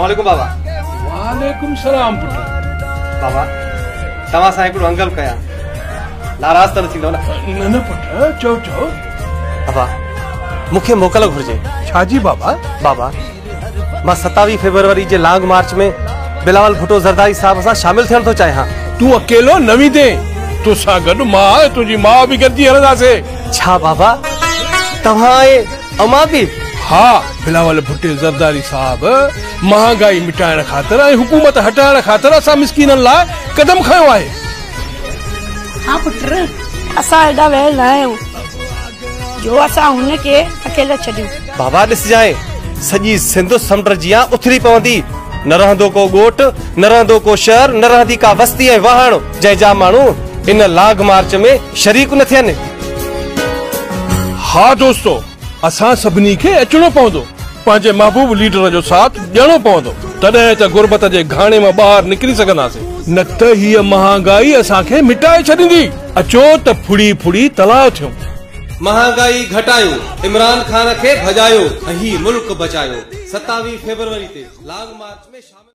عليڪم بابا. وعليڪم سلام پٽ. بابا توهان سان هڪڙو انگل ڪيان، ناراض ته نه ٿيندؤ نه؟ نه نه پٽ، چئو چئو. بابا مون کي موڪل گهرجي. ڇا جي بابا؟ بابا مان 27 فيبروري جي لانگ مارچ ۾ بلاول ڀٽو زرداري صاحب سان شامل ٿيڻ ٿو چاهيان. تون اڪيلو نه ويندين، تو سان گڏ مان ۽ تنهنجي ماء به گڏجي هلنداسين. ڇا بابا، توهان ۽ امان به؟ ها، بلاول ڀٽي زرداري صاحب مهانگائي مٽائڻ خاطر ۽ حڪومت هٽائڻ خاطر اسان مسڪينن لاء قدم کنيو آهي. ها پٽ، اسان ايڏا ويل نه آهيون جو اسان هن کي اڪيلو ڇڏيون. بابا ڏسجانء، سڄي سنڌ سمنڊ جيان اٿلي پوندي. نه رهندو ڪو ڳوٺ، نه رهندو ڪو شهر، نه رهندي ڪا وستي ۽ واهڻ جنهن جا ماڻهو ان لانگ مارچ ۾ شريڪ نه ٿين. ها دوستو، اسان سڀني کي اچڻو پوندو، پنهنجي محبوب ليڊر جو ساٿ ڏيڻو پوندو، تڏهن ته غربت جي گهاڻي مان ٻاهر نڪري سگهنداسين، نه ته هيء مهانگائي اسان کي مٽائي ڇڏيندي. اچو ته ڦڙي ڦڙي تلاء ٿيون. مهانگائي گهٽايو، عمران خان کي ڀڄايو ۽ هي ملڪ بچايو. 27 فيبروري تي لانگ مارچ ۾ شامل.